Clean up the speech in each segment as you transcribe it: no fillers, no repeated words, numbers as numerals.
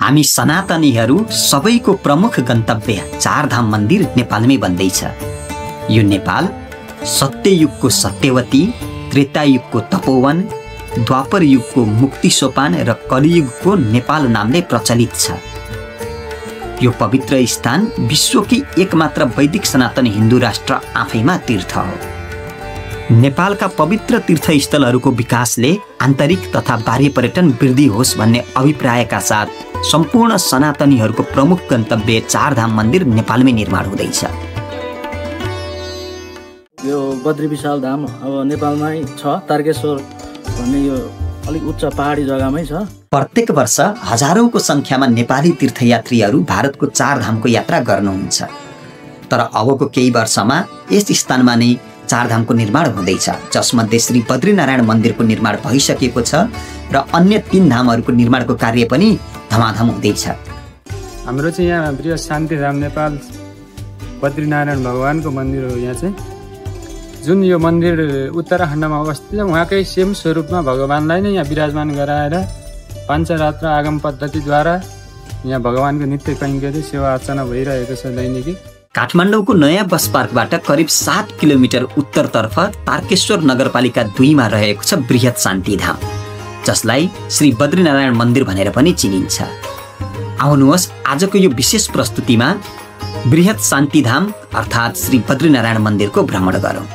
हामी सनातनीहरू सबैको प्रमुख गन्तव्य चारधाम मन्दिर नेपालमै बन्दैछ। यो नेपाल सत्ययुगको सत्यवती, त्रेतायुगको तपोवन, द्वापर युगको मुक्ति सोपान र कलियुगको नेपाल नामले प्रचलित छ। यो पवित्र स्थान विश्वकै एकमात्र वैदिक सनातन हिन्दू राष्ट्र आफैमा तीर्थ हो। नेपालका पवित्र तीर्थस्थलहरूको विकासले आन्तरिक तथा बाह्य पर्यटन वृद्धि होस् भन्ने अभिप्रायका साथ सम्पूर्ण सनातनीहरूको प्रमुख गन्तव्य चारधाम मन्दिर नेपालमै निर्माण हुँदैछ। यो बद्री विशाल धाम अब नेपालमै छ। तारकेश्वर भन्ने यो अलिक उच्च पहाडी जग्गामै छ। प्रत्येक वर्ष हजारौंको संख्यामा नेपाली तीर्थयात्रीहरू भारतको चारधामको यात्रा गर्नुहुन्छ। तर अबको केही वर्षमा यस स्थानमा नै चारधामको निर्माण हुँदैछ, जसमध्ये श्री बद्रीनारायण मन्दिरको निर्माण भइसकेको छ र अन्य 3 धामहरूको निर्माणको कार्य पनि धमाधम हुँदैछ। हाम्रो चाहिँ यहाँ बृहत शान्तिधाम नेपाल बद्रीनारायण भगवानको मन्दिर हो। यहाँ चाहिँ जुन यो मन्दिर उत्तराखण्डमा अवस्थित छ, उहाँकै सेम स्वरूपमा भगवानलाई नै यहाँ विराजमान गराएर पाञ्चरात्र आगम पद्धतिद्वारा यहाँ भगवानको नित्य कैङ्कर्य सेवा अर्चना भइरहेको छ दैनिकी। काठमाडौँको नयाँ बस पार्कबाट करिब 7 किलोमिटर उत्तरतर्फ तारकेश्वर नगरपालिका 2 मा रहेको छ बृहत शान्तिधाम, जसलाई श्री बद्रीनारायण मन्दिर भनेर पनि चिनिन्छ। आउनुहोस् आजको यो विशेष प्रस्तुतिमा बृहत शान्तिधाम अर्थात् श्री बद्रीनारायण मन्दिरको भ्रमण गरौँ।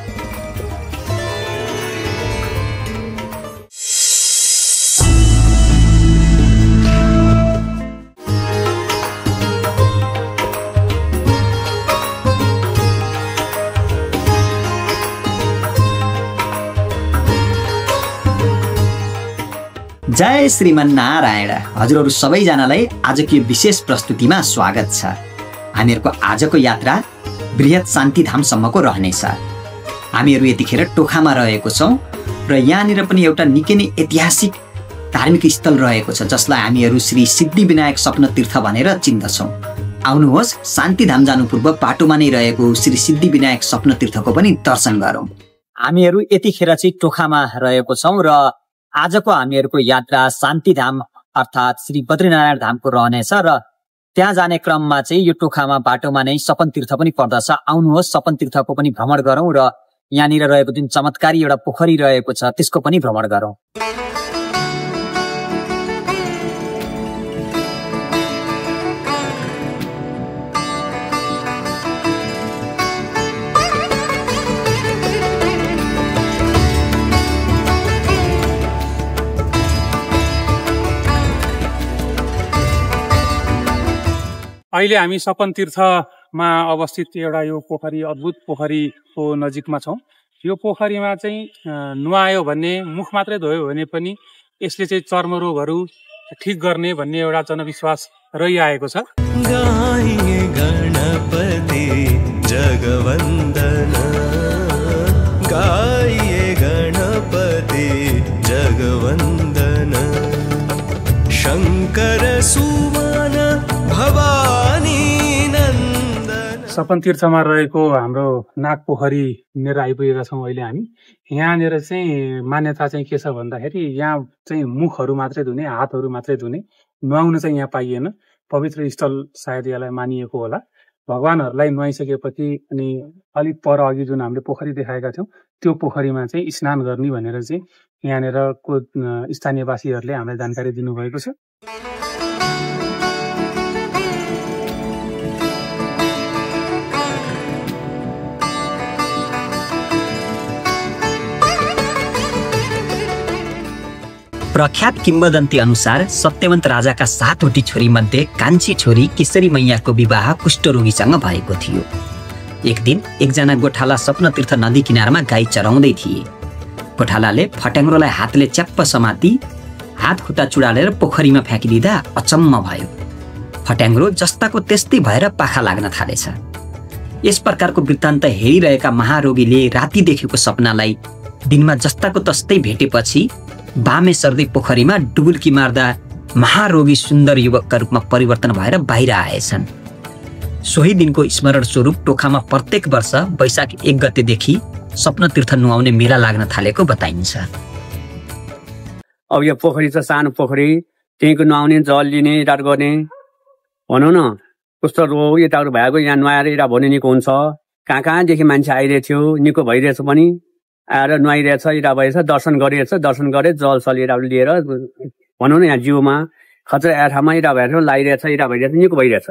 जय श्रीमान नारायण। हजुरहरू सबैजनालाई आजको यो विशेष प्रस्तुतिमा स्वागत छ। हामीहरूको आजको यात्रा बृहत शान्तिधामसम्मको रहनेछ। हामीहरू यतिखेर टोखामा रहेको छौँ र यहाँनिर पनि एउटा निकै नै ऐतिहासिक धार्मिक स्थल रहेको छ, जसलाई हामीहरू श्री सिद्धिविनायक स्वप्नतीर्थ भनेर चिन्दछौँ। आउनुहोस् शान्तिधाम जानु पूर्व बाटोमा नै रहेको श्री सिद्धिविनायक स्वप्नतीर्थको पनि दर्शन गरौँ। हामीहरू यतिखेर चाहिँ टोखामा रहेको छौँ र आजको हामीहरूको यात्रा शान्तिधाम अर्थात् श्री बद्रीनारायण धामको रहनेछ र त्यहाँ जाने क्रममा चाहिँ यो टोखामा बाटोमा नै सपनतीर्थ पनि पर्दछ। आउनुहोस् सपनतीर्थको पनि भ्रमण गरौँ र यहाँनिर रहेको जुन चमत्कारी एउटा पोखरी रहेको छ त्यसको पनि भ्रमण गरौँ। अहिले हामी सपनतीर्थमा अवस्थित एउटा यो पोखरी, अद्भुत पोखरीको नजिकमा छौँ। यो पोखरीमा चाहिँ नुहायो भने, मुख मात्रै धोयो भने पनि यसले चाहिँ चर्मरोगहरू ठिक गर्ने भन्ने एउटा जनविश्वास रहिआएको छ। गाइए गणपति जगवन्दन, गाइए गणपति जगवन्दन, शङ्कर सुमन भवानी नन्दन। सपनतीर्थमा रहेको हाम्रो नाग पोखरीनिर आइपुगेका छौँ अहिले हामी। यहाँनिर चाहिँ मान्यता चाहिँ के छ भन्दाखेरि यहाँ चाहिँ मुखहरू मात्रै धुने, हातहरू मात्रै धुने, नुहाउन चाहिँ यहाँ पाइएन। पवित्र स्थल सायद यसलाई मानिएको होला। भगवानहरूलाई नुहाइसकेपछि अनि अलिक पर अघि जुन हामीले पोखरी देखाएका थियौँ त्यो पोखरीमा चाहिँ स्नान गर्ने भनेर चाहिँ यहाँनिरको स्थानीयवासीहरूले हामीलाई जानकारी दिनुभएको छ। प्रख्यात किम्वदन्ती अनुसार सत्यवन्त राजाका 7वटी छोरी मध्ये कान्छी छोरी केशरी मैयाको विवाह कुष्ठरोगीसँग भएको थियो। एक दिन एकजना गोठाला स्वप्नतीर्थ नदी किनारमा गाई चराउँदै थिए। गोठालाले फट्याङ्ग्रोलाई हातले च्याप्प समाती हात खुट्टा चुडालेर पोखरीमा फ्याँकिदिँदा अचम्म भयो। फट्याङ्ग्रो जस्ताको त्यस्तै भएर पाखा लाग्न थालेछ। यस प्रकारको वृत्तान्त हेरिरहेका महारोगीले राति देखेको सपनालाई दिनमा जस्ताको तस्तै भेटेपछि बामे सर्दै पोखरीमा डुबुल्की मार्दा महारोगी सुन्दर युवकका रूपमा परिवर्तन भएर बाहिर आएछन्। सोही दिनको स्मरण स्वरूप टोखामा प्रत्येक वर्ष वैशाख 1 गतेदेखि स्वप्नतीर्थ नुहाउने मेला लाग्न थालेको बताइन्छ। अब यो पोखरी चाहिँ सानो पोखरी त्यहीँको नुहाउने जल लिने यताबाट गर्ने भनौँ न कस्तो रोग यताबाट भएको यहाँ नुहाएर यता भन्ने निको हुन्छ। कहाँ कहाँदेखि मान्छे आइरहेको थियो निको भइरहेछ पनि आएर नुहाइरहेछ यता भइरहेछ दर्शन गरिरहेछ दर्शन गरे जल सल यता लिएर भनौँ न यहाँ जिउमा खचरा ठाउँमा यता भएर लगाइरहेछ यता भइरहेछ निको भइरहेछ।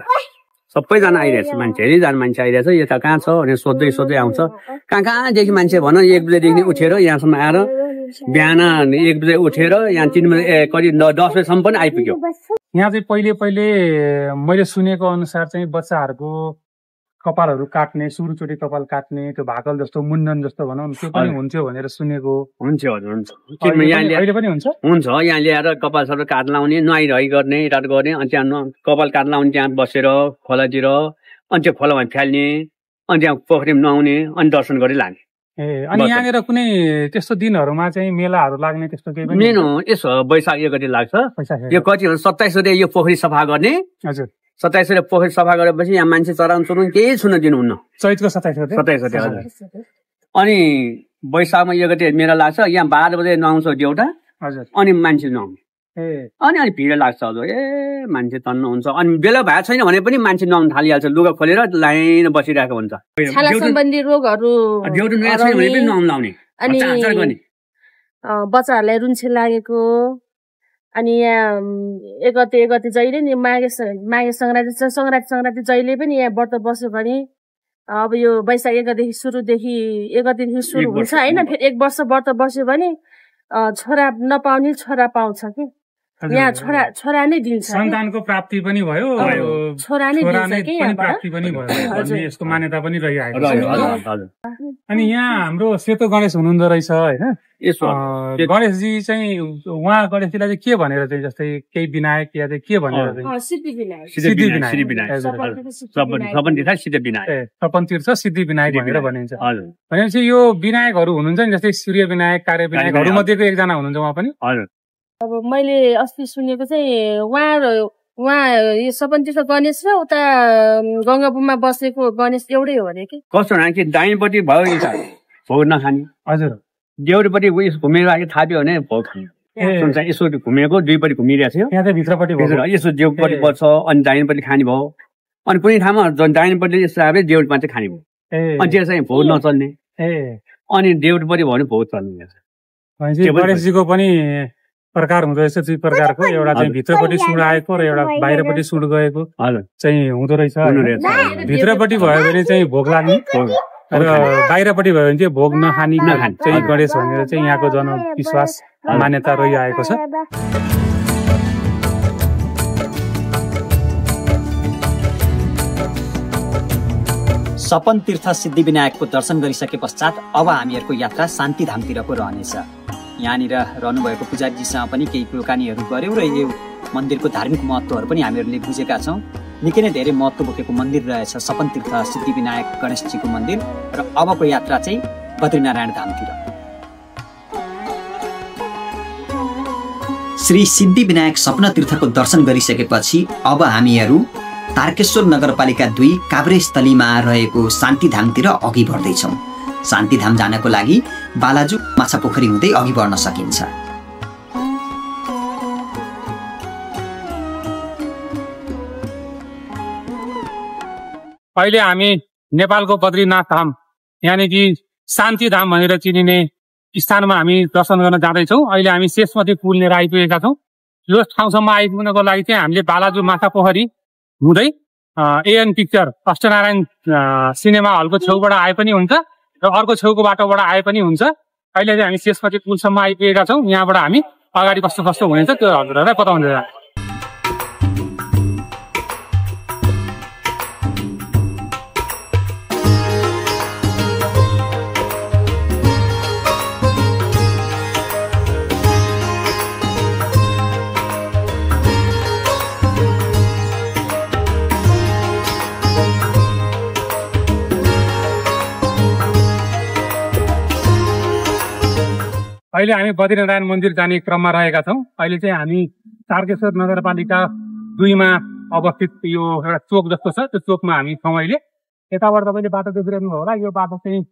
सबैजना आइरहेछ मान्छे धेरैजना मान्छे आइरहेछ यता कहाँ छ भनेर सोध्दै सोध्दै आउँछ। कहाँ कहाँदेखि मान्छे भन 1 बजेदेखि उठेर यहाँसम्म आएर बिहान 1 बजे उठेर यहाँ 3 बजे करिब 10 बजेसम्म पनि आइपुग्यो। यहाँ चाहिँ पहिले मैले सुनेको अनुसार चाहिँ बच्चाहरूको कपालहरू काट्ने सुरुचोटी कपाल काट्ने त्यो भाकल जस्तो मुण्डन जस्तो भनौँ त्यो पनि हुन्थ्यो भनेर सुनेको। हुन्छ हजुर हुन्छ अहिले पनि हुन्छ हुन्छ यहाँ ल्याएर कपाल सबै काट लाउने नुहाइरही गर्ने रात गर्ने अनि त्यहाँ कपाल काट लाउने त्यहाँ बसेर खोलातिर अनि त्यो खोलामा फ्याल्ने अनि त्यहाँ पोखरीमा नुहाउने अनि दर्शन गरी लाने। अनि यहाँनिर कुनै त्यस्तो दिनहरूमा चाहिँ मेलाहरू लाग्ने त्यस्तो केही पनि मेन हो यसो वैशाख 1 गते लाग्छ। यो कति 27 गते यो पोखरी सफा गर्ने। हजुर 27 गते पोखरी सफा गरेपछि यहाँ मान्छे चराउन चुरुन केही छुन दिनुहुन्न। चैतको 27 गते 27 गते हजुर। अनि वैशाखमा 1 गते मेला लाग्छ यहाँ 12 बजे नुहाउँछ देउटा। हजुर अनि मान्छे नुहाउने अनि भिड लाग्छ हजुर मान्छे तन्नु हुन्छ। अनि बेला भएको छैन भने पनि मान्छे नुहाउन थालिहाल्छ लुगा खोलेर लाइन बसिरहेको हुन्छ। छाला सम्बन्धी रोगहरू देउटा नुहाएको छैन भने पनि नुहाउन लाउने अनि बच्चाहरूलाई रुन्चे लागेको अनि यहाँ 1 गते जहिले नि माघे सङ्क्रान्ति जहिले पनि यहाँ व्रत बस्यो भने अब यो वैशाख 1 गतेदेखि सुरु हुन्छ होइन। फेरि 1 वर्ष व्रत बस्यो भने छोरा नपाउने छोरा पाउँछ कि यहाँ छोरा नै दिन्छ। सन्तानको प्राप्ति पनि भयो छोरा नै दिन्छ कि प्राप्ति पनि भयो भन्ने यस्तो मान्यता पनि रहिआएको छ। अनि यहाँ हाम्रो सेतो गणेश हुनुहुँदो रहेछ होइन। गणेशजी चाहिँ उहाँ गणेशजीलाई चाहिँ के भनेर चाहिँ जस्तै केही विनायक या चाहिँ के भनेर सपन तीर्थ सिद्धि विनायक भनेर भनिन्छ। भनेपछि यो विनायकहरू हुनुहुन्छ नि जस्तै सूर्य विनायक कार्य विनायकहरू मध्येको एकजना हुनुहुन्छ उहाँ पनि। अब मैले अस्ति सुनेको चाहिँ उहाँ यो सपन तीर्थ गणेश र उता गङ्गापुरमा बसेको गणेश एउटै हो अरे कि कस्तो कि दाहिनेपट्टि भयो भोग नखाने। हजुर देउरीपट्टि घुमेर आएको थाप्यो भने भोग खाने यसो घुमेको दुईपट्टि घुमिरहेको थियो यहाँ चाहिँ भित्रपट्टि यसो देउपट्टि बस्छ अनि दाहिनेपट्टि खाने भयो। अनि कुनै ठाउँमा दाहिनेपट्टि यस्तो आयो देउरीमा चाहिँ खाने भयो अनि त्यो चाहिँ भोग नचल्ने अनि देउरीपट्टि भयो भने भोग चल्ने। गणेशजीको पनि प्रकार हुँदो रहेछ दुई प्रकारको एउटा चाहिँ भित्रपट्टि सुड आएको र एउटा बाहिरपट्टि सुड गएको चाहिँ हुँदो रहेछ। भित्रपट्टि भयो भने चाहिँ भोग लाग्ने र बाहिरपट्टि भयो भने चाहिँ भोग नखाने चाहिँ गणेश भनेर चाहिँ यहाँको जनविश्वास मान्यता रहिआएको छ। सपन तीर्थ सिद्धि विनायकको दर्शन गरिसके पश्चात अब हामीहरूको यात्रा शान्तिधामतिरको रहनेछ। यहाँनिर रहनुभएको पुजारीजीसँग पनि केही कुराकानीहरू गऱ्यौँ र यो मन्दिरको धार्मिक महत्त्वहरू पनि हामीहरूले बुझेका छौँ। निकै नै धेरै महत्त्व बोकेको मन्दिर रहेछ सपन तीर्थ सिद्धि विनायक गणेशजीको मन्दिर। र अबको यात्रा चाहिँ बद्रीनारायण धामतिर। श्री सिद्धि विनायक सपन तीर्थको दर्शन गरिसकेपछि अब हामीहरू तारकेश्वर नगरपालिका 2 काभ्रेस्थलीमा रहेको शान्तिधामतिर अघि बढ्दैछौँ। शान्तिधाम जानको लागि बालाजु माछापोखरी हुँदै अघि बढ्न सकिन्छ। अहिले हामी नेपालको बद्रीनाथ धाम यानि कि शान्तिधाम भनेर चिनिने स्थानमा हामी दर्शन गर्न जाँदैछौँ। अहिले हामी शेषमती पुल लिएर आइपुगेका छौँ। यो ठाउँसम्म आइपुग्नको लागि चाहिँ हामीले बालाजु माछापोखरी हुँदै एएन पिक्चर अष्टनारायण सिनेमा हलको छेउबाट आए पनि हुन्छ र अर्को छेउको बाटोबाट आए पनि हुन्छ। अहिले चाहिँ हामी शेषमती पुलसम्म आइपुगेका छौँ। यहाँबाट हामी अगाडि कस्तो हुनेछ त्यो हजुरहरूलाई बताउँदै जान्छ। अहिले हामी बद्रीनारायण मन्दिर जाने क्रममा रहेका छौँ। अहिले चाहिँ हामी तारकेश्वर नगरपालिका 2 मा अवस्थित यो एउटा चोक जस्तो छ त्यो चोकमा हामी छौँ। अहिले यताबाट तपाईँले बाटो देखिरहनु भयो होला। यो बाटो चाहिँ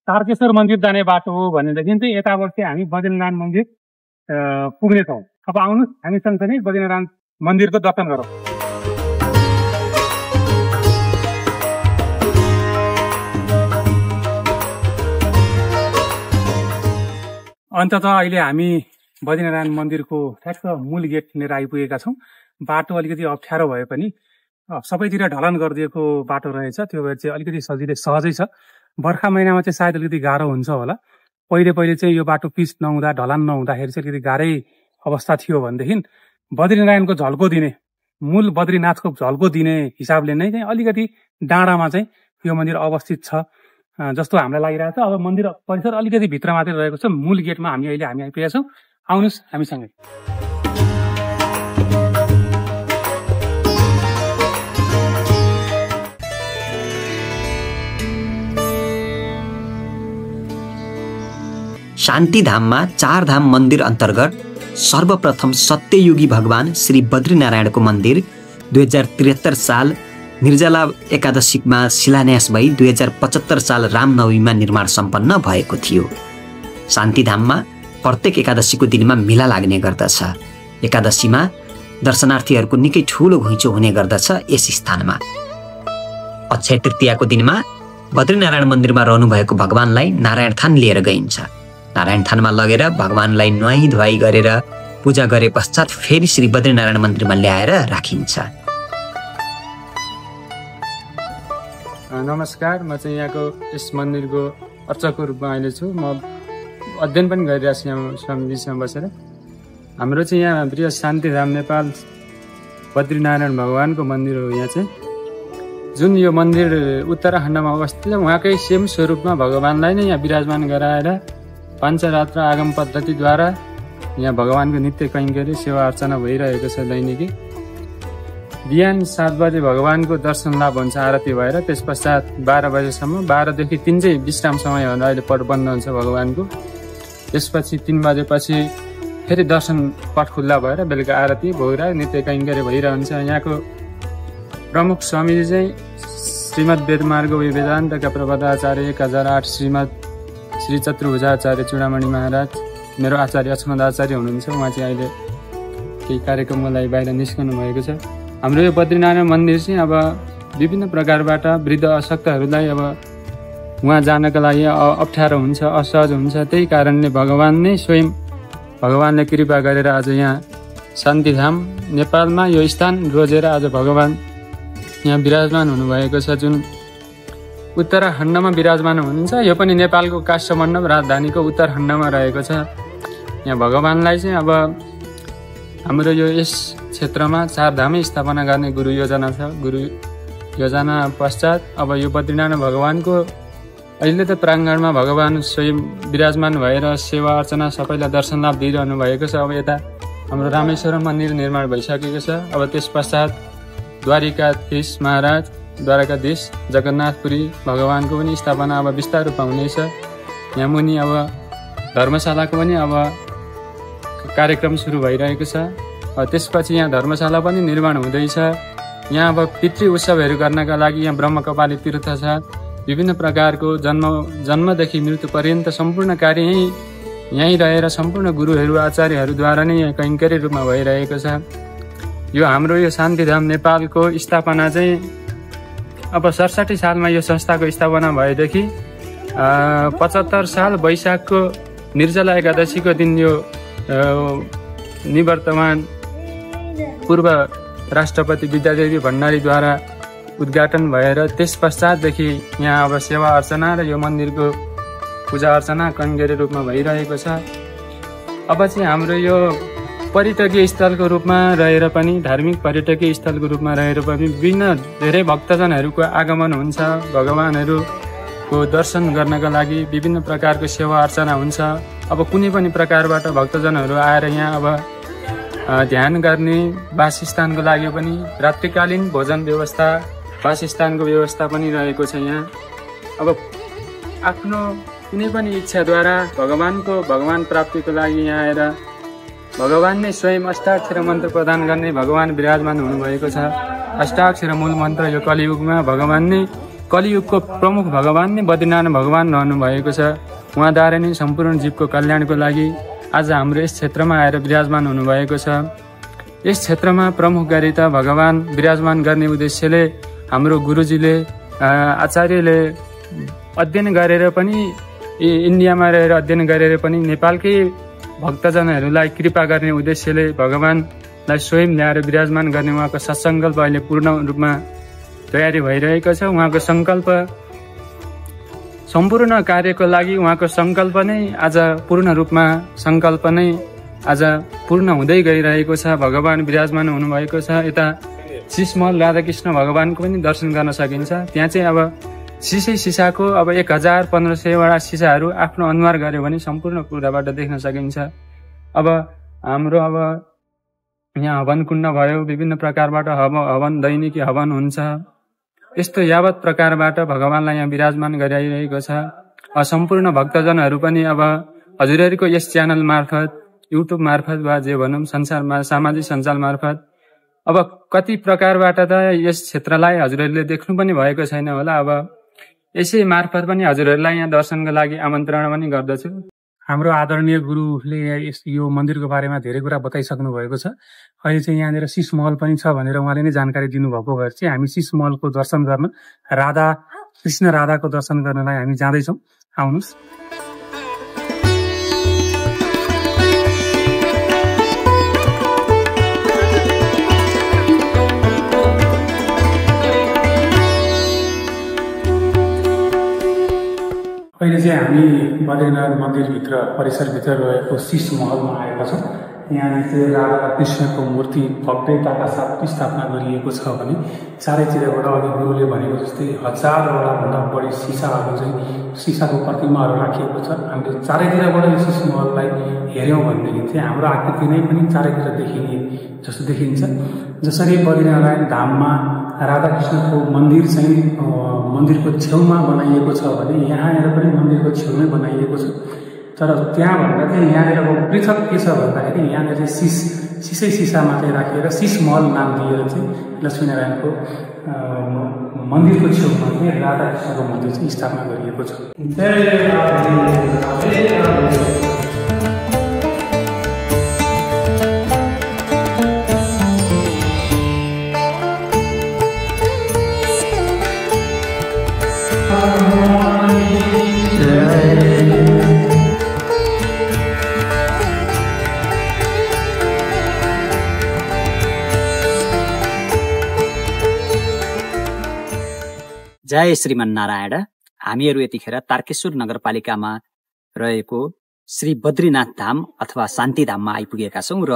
तारकेश्वर मन्दिर जाने बाटो हो भनेदेखि चाहिँ यताबाट चाहिँ हामी बद्रीनारायण मन्दिर पुग्नेछौँ। अब आउनुहोस् हामी सँगसँगै बद्रीनारायण मन्दिरको दर्शन गरौँ। अन्ततः अहिले हामी बद्रीनारायण मन्दिरको ठ्याक्क मूल गेट लिएर आइपुगेका छौँ। बाटो अलिकति अप्ठ्यारो भए पनि सबैतिर ढलन गरिदिएको बाटो रहेछ, त्यो भएर चाहिँ अलिकति सहजै छ। बर्खा महिनामा चाहिँ सायद अलिकति गाह्रो हुन्छ होला। पहिले चाहिँ यो बाटो पिच नहुँदा, ढलान नहुँदाखेरि चाहिँ अलिकति गाह्रै अवस्था थियो भनेदेखि बद्रीनारायणको झल्को दिने, मूल बद्रीनाथको झल्को दिने हिसाबले नै चाहिँ अलिकति डाँडामा चाहिँ यो मन्दिर अवस्थित छ जस्तो हामीलाई लागिरहेको छ। अब मन्दिर परिसर अलिकति भित्र मात्रै रहेको छ। मूल गेटमा हामी आइपुगेका छौँ। आउनुहोस् हामीसँगै। शान्तिधाममा 4 धाम मन्दिर अन्तर्गत सर्वप्रथम सत्ययुगी भगवान श्री बद्रीनारायणको मन्दिर 2073 साल निर्जला एकादशीमा शिलान्यास भई 2075 साल रामनवमीमा निर्माण सम्पन्न भएको थियो। शान्तिधाममा प्रत्येक एकादशीको दिनमा मेला लाग्ने गर्दछ। एकादशीमा दर्शनार्थीहरूको निकै ठूलो घुइँचो हुने गर्दछ यस स्थानमा। अक्षय तृतीयाको दिनमा बद्रीनारायण मन्दिरमा रहनुभएको भगवानलाई नारायण थान लिएर गइन्छ। नारायण थानमा लगेर भगवानलाई नुहाई धुवाई गरेर पूजा गरे पश्चात फेरि श्री बद्रीनारायण मन्दिरमा ल्याएर राखिन्छ। नमस्कार, म चाहिँ यहाँको यस मन्दिरको अर्चकको रूपमा अहिले छु। म अध्ययन पनि गरिरहेको छु यहाँ स्वामीजीसँग बसेर। हाम्रो चाहिँ यहाँ बृहत शान्तिधाम नेपाल बद्रीनारायण भगवानको मन्दिर हो। यहाँ चाहिँ जुन यो मन्दिर उत्तराखण्डमा अवस्थित छ, उहाँकै सेम स्वरूपमा भगवानलाई नै यहाँ विराजमान गराएर पञ्चरात्र आगम पद्धतिद्वारा यहाँ भगवानको नित्य कैङ्कर्य सेवा अर्चना भइरहेको छ। दैनिकी बिहान 7 बजे भगवानको दर्शन लाभ हुन्छ आरती भएर। त्यस पश्चात 12 बजेसम्म, 12 देखि 3 चाहिँ विश्राम समय हो। अहिले पट बन्द हुन्छ भगवानको। त्यसपछि 3 बजेपछि फेरि दर्शन पट खुल्ला भएर बेलुका आरती भोगरा नित्य कैङ्कर्य भइरहन्छ। यहाँको प्रमुख स्वामीजी चाहिँ श्रीमद् वेदमार्ग वेदान्तका प्रबन्धाचार्य 1008 श्रीमद् श्री चतुर्भुजाचार्य चूडामणि महाराज, मेरो आचार्य अक्षमद आचार्य हुनुहुन्छ। उहाँ चाहिँ अहिले केही कार्यक्रमको लागि बाहिर निस्कनु भएको छ। हाम्रो यो बद्रीनारायण मन्दिर चाहिँ अब विभिन्न प्रकारबाट वृद्ध अशक्तहरूलाई अब उहाँ जानको लागि अप्ठ्यारो हुन्छ, असहज हुन्छ। त्यही कारणले भगवान नै स्वयं भगवानले कृपा गरेर आज यहाँ शान्तिधाम नेपालमा यो स्थान रोजेर आज भगवान यहाँ विराजमान हुनुभएको छ। जुन उत्तराखण्डमा विराजमान हुनुहुन्छ, यो पनि नेपालको काठमाडौँ राजधानीको उत्तराखण्डमा रहेको छ। यहाँ भगवानलाई चाहिँ अब हाम्रो यो यस क्षेत्रमा 4 धामै स्थापना गर्ने गुरु योजना छ। गुरु योजना पश्चात अब यो बद्रीनारायण भगवानको अहिले त प्राङ्गणमा भगवान स्वयं विराजमान भएर सेवा अर्चना सबैलाई दर्शन लाभ दिइरहनु भएको छ। अब यता हाम्रो रामेश्वरम मन्दिर निर्माण भइसकेको छ। अब त्यस पश्चात द्वारिकाधीश महाराज, द्वारकाधीश जगन्नाथपुरी भगवानको पनि स्थापना अब विस्तार रूपमा हुनेछ। यहाँ मुनि अब धर्मशालाको पनि अब कार्यक्रम सुरु भइरहेको छ। त्यसपछि यहाँ धर्मशाला पनि निर्माण हुँदैछ। यहाँ अब पितृ उत्सवहरू गर्नका लागि यहाँ ब्रह्मकपाली तीर्थ छ। विभिन्न प्रकारको जन्मदेखि मृत्यु पर्यन्त सम्पूर्ण कार्य यहीँ रहेर सम्पूर्ण गुरुहरू आचार्यहरूद्वारा नै यहाँ कैङ्कर्य रूपमा भइरहेको छ। यो हाम्रो यो शान्तिधाम नेपालको स्थापना चाहिँ अब 67 सालमा यो संस्थाको स्थापना भएदेखि 75 साल वैशाखको निर्जला एकादशीको दिन यो निवर्तमान पूर्व राष्ट्रपति विद्यादेवी भण्डारीद्वारा उद्घाटन भएर त्यस पश्चातदेखि यहाँ अब सेवा अर्चना र यो मन्दिरको पूजा अर्चना कैङ्कर्य रूपमा भइरहेको छ। अब चाहिँ हाम्रो यो पर्यटकीय स्थलको रूपमा रहेर पनि, धार्मिक पर्यटकीय स्थलको रूपमा रहेर पनि विभिन्न धेरै भक्तजनहरूको आगमन हुन्छ। भगवानहरूको दर्शन गर्नका लागि विभिन्न प्रकारको सेवा अर्चना हुन्छ। अब कुनै पनि प्रकारबाट भक्तजनहरू आएर यहाँ अब ध्यान गर्ने, वासस्थानको लागि पनि रात्रिकालीन भोजन व्यवस्था, वासस्थानको व्यवस्था पनि रहेको छ। यहाँ अब आफ्नो कुनै पनि इच्छाद्वारा भगवान प्राप्तिको लागि यहाँ आएर भगवान नै स्वयं अष्टाक्षर मन्त्र प्रदान गर्ने भगवान विराजमान हुनुभएको छ। अष्टाक्षर मूल मन्त्र यो कलियुगमा भगवान नै, कलियुगको प्रमुख भगवान नै बद्रीनारायण भगवान रहनु भएको छ। उहाँद्वारा नै सम्पूर्ण जीवको कल्याणको लागि आज हाम्रो यस क्षेत्रमा आएर विराजमान हुनुभएको छ। यस क्षेत्रमा प्रमुख गरी त भगवान विराजमान गर्ने उद्देश्यले हाम्रो गुरुजीले आचार्यले अध्ययन गरेर पनि इन्डियामा रहेर अध्ययन गरेर पनि नेपालकै भक्तजनहरूलाई कृपा गर्ने उद्देश्यले भगवानलाई स्वयं ल्याएर विराजमान गर्ने उहाँको सत्सङ्कल्प अहिले पूर्ण रूपमा तयारी भइरहेको छ। उहाँको सङ्कल्प सम्पूर्ण कार्यको लागि उहाँको सङ्कल्प नै आज पूर्ण रूपमा सङ्कल्प नै आज पूर्ण हुँदै गइरहेको छ। भगवान विराजमान हुनुभएको छ। यता शीशमहल राधाकृष्ण भगवानको पनि दर्शन गर्न सकिन्छ। त्यहाँ चाहिँ अब सिसाको अब 1500वटा सिसाहरू आफ्नो अनुहार गऱ्यो भने सम्पूर्ण कुराबाट देख्न सकिन्छ। अब हाम्रो अब यहाँ हवन कुण्ड भयो, विभिन्न प्रकारबाट हवन दैनिकी हवन हुन्छ। यस्तो यावत प्रकारबाट भगवानलाई यहाँ विराजमान गराइरहेको छ। सम्पूर्ण भक्तजनहरू पनि अब हजुरहरूको यस च्यानल मार्फत, युट्युब मार्फत वा जे भनौँ संसारमा सामाजिक सञ्जाल मार्फत अब कति प्रकारबाट त यस क्षेत्रलाई हजुरहरूले देख्नु पनि भएको छैन होला। अब यसै मार्फत पनि हजुरहरूलाई यहाँ दर्शनको लागि आमन्त्रण पनि गर्दछु। हाम्रो आदरणीय गुरुले यो मन्दिरको बारेमा धेरै कुरा बताइसक्नु भएको छ। अहिले चाहिँ यहाँनिर शीश महल पनि छ भनेर उहाँले नै जानकारी दिनुभएको भएर चाहिँ हामी शीश महलको दर्शन गर्न, कृष्ण राधाको दर्शन गर्नलाई हामी जाँदैछौँ। आउनुहोस्। अहिले चाहिँ हामी बद्रीनाथ मन्दिरभित्र परिसरभित्र रहेको शीश महलमा आएका छौँ। यहाँ चाहिँ राधा कृष्णको मूर्ति भव्यताका साथ स्थापना गरिएको छ भने चारैतिरबाट अघि गुरुले भनेको जस्तै 1000वटा भन्दा बढी सिसाहरू चाहिँ सिसाको प्रतिमाहरू राखिएको छ। हामीले चारैतिरबाट यो शीश महललाई हेऱ्यौँ भनेदेखि चाहिँ हाम्रो आकृति नै पनि चारैतिर देखिने जस्तो देखिन्छ। जसरी बद्रीनारायण धाममा राधाकृष्णको मन्दिर चाहिँ मन्दिरको छेउमा बनाइएको छ भने यहाँनिर पनि मन्दिरको छेउमै बनाइएको छ। तर त्यहाँभन्दा चाहिँ यहाँनिरको पृथक के छ भन्दाखेरि यहाँनिर चाहिँ सिसै सिसामा चाहिँ राखेर शीश महल नाम दिएर चाहिँ लक्ष्मीनारायणको मन्दिरको छेउमा चाहिँ राधाकृष्णको मन्दिर चाहिँ स्थापना गरिएको छ। जय श्रीमन्नारायण। हामीहरू यतिखेर तारकेश्वर नगरपालिकामा रहेको श्री बद्रीनाथ धाम अथवा शान्ति धाममा आइपुगेका छौँ र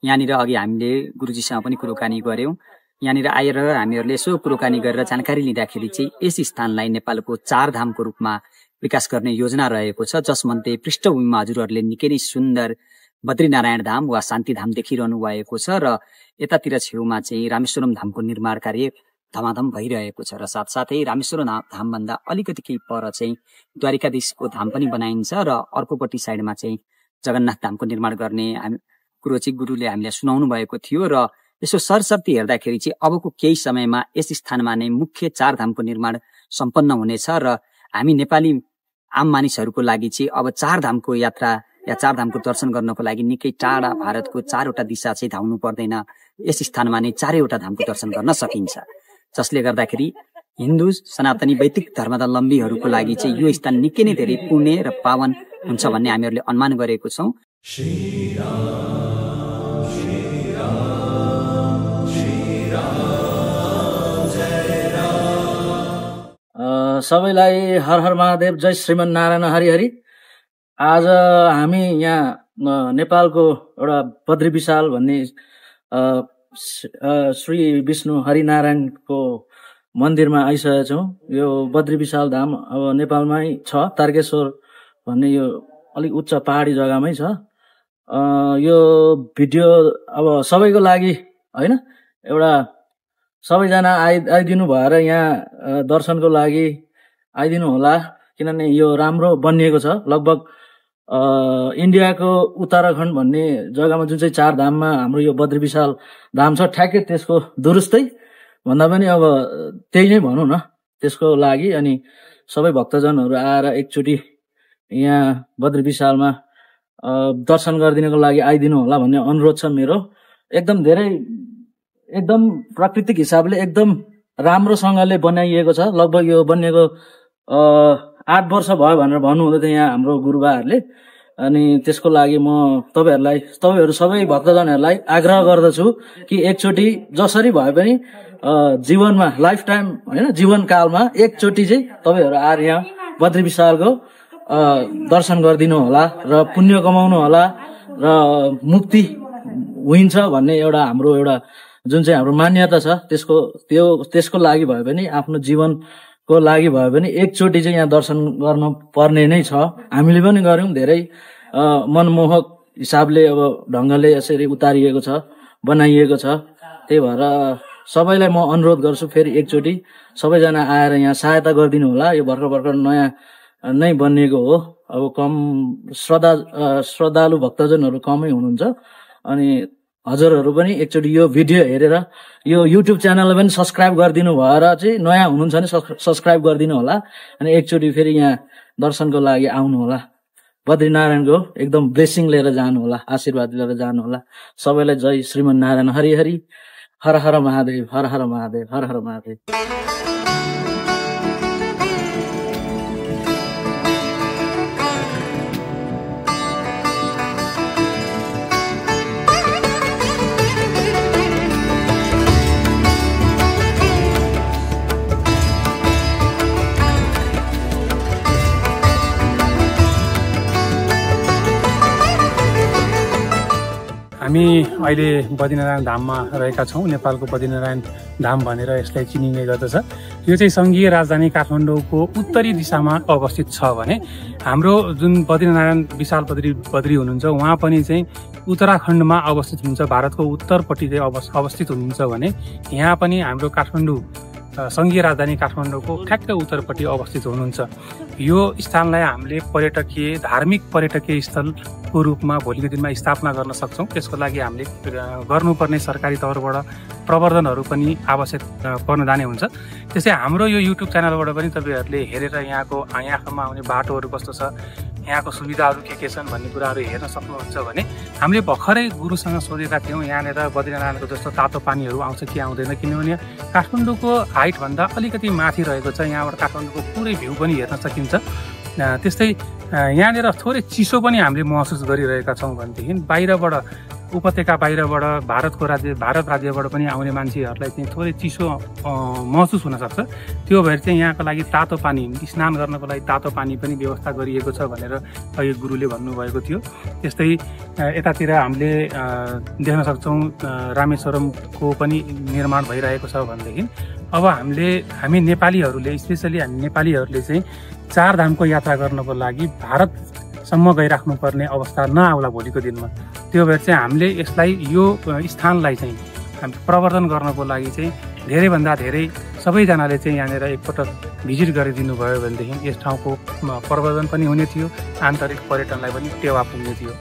यहाँनिर अघि हामीले गुरुजीसँग पनि कुराकानी गऱ्यौँ। यहाँनिर आएर हामीहरूले यसो कुराकानी गरेर जानकारी लिँदाखेरि चाहिँ यस स्थानलाई नेपालको 4 धामको रूपमा विकास गर्ने योजना रहेको छ, जसमध्ये पृष्ठभूमिमा हजुरहरूले निकै नै सुन्दर बद्रीनारायण धाम वा शान्ति धाम देखिरहनु भएको छ र यतातिर छेउमा चाहिँ रामेश्वरम धामको निर्माण कार्य धमाधम भइरहेको छ र साथसाथै रामेश्वरम धामभन्दा अलिकति केही पर चाहिँ द्वारिकाधीशको धाम पनि बनाइन्छ र अर्कोपट्टि साइडमा चाहिँ जगन्नाथ धामको निर्माण गर्ने कुरो चाहिँ गुरुले हामीलाई सुनाउनु भएको थियो। र यसो सरसर्ती हेर्दाखेरि चाहिँ अबको केही समयमा यस स्थानमा नै मुख्य 4 धामको निर्माण सम्पन्न हुनेछ र हामी नेपाली आम मानिसहरूको लागि चाहिँ अब 4 धामको यात्रा या 4 धामको दर्शन गर्नको लागि निकै टाढा भारतको 4वटा दिशा चाहिँ धाउनु पर्दैन। यस स्थानमा नै 4वटा धामको दर्शन गर्न सकिन्छ, जसले गर्दाखेरि हिन्दू सनातनी वैदिक धर्मावलम्बीहरूको लागि चाहिँ यो स्थान निकै नै धेरै पुण्य र पावन हुन्छ भन्ने हामीहरूले अनुमान गरेको छौँ। सबैलाई हर हर महादेव, जय श्रीमन्नारायण हरि हरि। आज हामी यहाँ नेपालको एउटा बद्री विशाल भन्ने श्री विष्णु हरिनारायणको मन्दिरमा आइसकेका छौँ। यो बद्री विशाल धाम अब नेपालमै छ, तारकेश्वर भन्ने यो अलिक उच्च पहाडी जग्गामै छ। यो भिडियो अब सबैको लागि होइन, एउटा सबैजना आइदिनु भएर यहाँ दर्शनको लागि आइदिनु होला, किनभने यो राम्रो बनिएको छ। लगभग इन्डियाको उत्तराखण्ड भन्ने जग्गामा जुन चाहिँ 4 धाममा हाम्रो यो बद्री विशाल धाम छ, ठ्याक्कै त्यसको दुरुस्तै भन्दा पनि अब त्यही नै भनौँ न। त्यसको लागि अनि सबै भक्तजनहरू आएर एकचोटि यहाँ बद्री विशालमा दर्शन गरिदिनको लागि आइदिनु होला भन्ने अनुरोध छ मेरो। एकदम धेरै एकदम प्राकृतिक हिसाबले एकदम राम्रोसँगले बनाइएको छ। लगभग यो बनिएको 8 वर्ष भयो भनेर भन्नुहुँदै थियो यहाँ हाम्रो गुरुबाहरूले। अनि त्यसको लागि म तपाईँहरू सबै भक्तजनहरूलाई आग्रह गर्दछु कि एकचोटि जसरी भए पनि जीवनमा लाइफ टाइम होइन जीवनकालमा एकचोटि चाहिँ तपाईँहरू आएर यहाँ बद्री विशालको दर्शन गरिदिनु होला र पुण्य कमाउनु होला र मुक्ति हुन्छ भन्ने हाम्रो एउटा जुन चाहिँ हाम्रो मान्यता छ त्यसको लागि भयो भने आफ्नो जीवनको लागि भयो भने एकचोटि चाहिँ यहाँ दर्शन गर्न पर्ने नै छ। हामीले पनि गर्यौं, धेरै मनमोहक हिसाबले अब ढंगले यसरी उतारिएको छ, बनाइएको छ। त्यही भएर सबैलाई म अनुरोध गर्छु फेरि एकचोटि सबैजना आएर यहाँ सहायता गरिदिनु होला। यो भर्खर नयाँ नै बनिएको हो। अब कम श्रद्धालु भक्तजनहरू कमै हुनुहुन्छ। अनि हजुरहरू पनि एकचोटि यो भिडियो हेरेर यो युट्युब च्यानललाई पनि सब्स्क्राइब गरिदिनु भएर चाहिँ नयाँ हुनुहुन्छ भने सब्स्क्राइब गरिदिनु होला। अनि एकचोटि फेरि यहाँ दर्शनको लागि आउनु होला। बद्रीनारायणको एकदम ब्लेसिङ लिएर जानु होला, आशीर्वाद लिएर जानु होला। सबैलाई जय श्रीमन नारायण हरि हरि। हर हर महादेव, हर हर महादेव, हर हर महादेव। हामी अहिले बद्रीनारायण धाममा रहेका छौँ। नेपालको बद्रीनारायण धाम भनेर यसलाई चिनिने गर्दछ। यो चाहिँ संघीय राजधानी काठमाडौँको उत्तरी दिशामा अवस्थित छ भने हाम्रो जुन बद्रीनारायण विशाल बद्री हुनुहुन्छ उहाँ पनि चाहिँ उत्तराखण्डमा अवस्थित हुनुहुन्छ। भारतको उत्तरपट्टि चाहिँ अवस्थित हुनुहुन्छ भने यहाँ पनि हाम्रो काठमाडौँ संघीय राजधानी काठमाडौँको ठ्याक्कै उत्तरपट्टि अवस्थित हुनुहुन्छ। यो स्थानलाई हामीले धार्मिक पर्यटकीय स्थलको रूपमा भोलिको दिनमा स्थापना गर्न सक्छौँ। त्यसको लागि हामीले गर्नुपर्ने सरकारी तौरबाट प्रवर्धनहरू पनि आवश्यक पर्न जाने हुन्छ। त्यसै हाम्रो यो युट्युब च्यानलबाट पनि तपाईँहरूले हेरेर यहाँसम्म आउने बाटोहरू कस्तो छ, यहाँको सुविधाहरू के छन् भन्ने कुराहरू हेर्न सक्नुहुन्छ भने हामीले भर्खरै गुरुसँग सोधेका थियौँ यहाँनिर बद्रीनारायणको जस्तो तातो पानीहरू आउँछ कि आउँदैन, किनभने काठमाडौँको हाइटभन्दा अलिकति माथि रहेको छ। यहाँबाट काठमाडौँको पुरै भ्यू पनि हेर्न सकिन्छ। त्यस्तै यहाँनिर थोरै चिसो पनि हामीले महसुस गरिरहेका छौँ भनेदेखि बाहिरबाट उपत्यका बाहिरबाट भारत राज्यबाट पनि आउने मान्छेहरूलाई चाहिँ थोरै चिसो महसुस हुनसक्छ। त्यो भएर चाहिँ यहाँको लागि तातो पानी, स्नान गर्नको लागि तातो पानी पनि व्यवस्था गरिएको छ भनेर अघि गुरुले भन्नुभएको थियो। त्यस्तै यतातिर हामीले देख्न सक्छौँ रामेश्वरमको पनि निर्माण भइरहेको छ भनेदेखि अब हामी नेपालीहरूले स्पेसली हामी नेपालीहरूले चाहिँ 4 धामको यात्रा गर्नको लागि भारतसम्म गइराख्नुपर्ने अवस्था नआउला भोलिको दिनमा। त्यो भएर चाहिँ हामीले यो स्थानलाई चाहिँ हामी प्रवर्धन गर्नको लागि चाहिँ धेरैभन्दा धेरै सबैजनाले चाहिँ यहाँनिर एकपटक भिजिट गरिदिनु भयो भनेदेखि यस ठाउँको प्रवर्धन पनि हुने थियो, आन्तरिक पर्यटनलाई पनि टेवा पुग्ने थियो।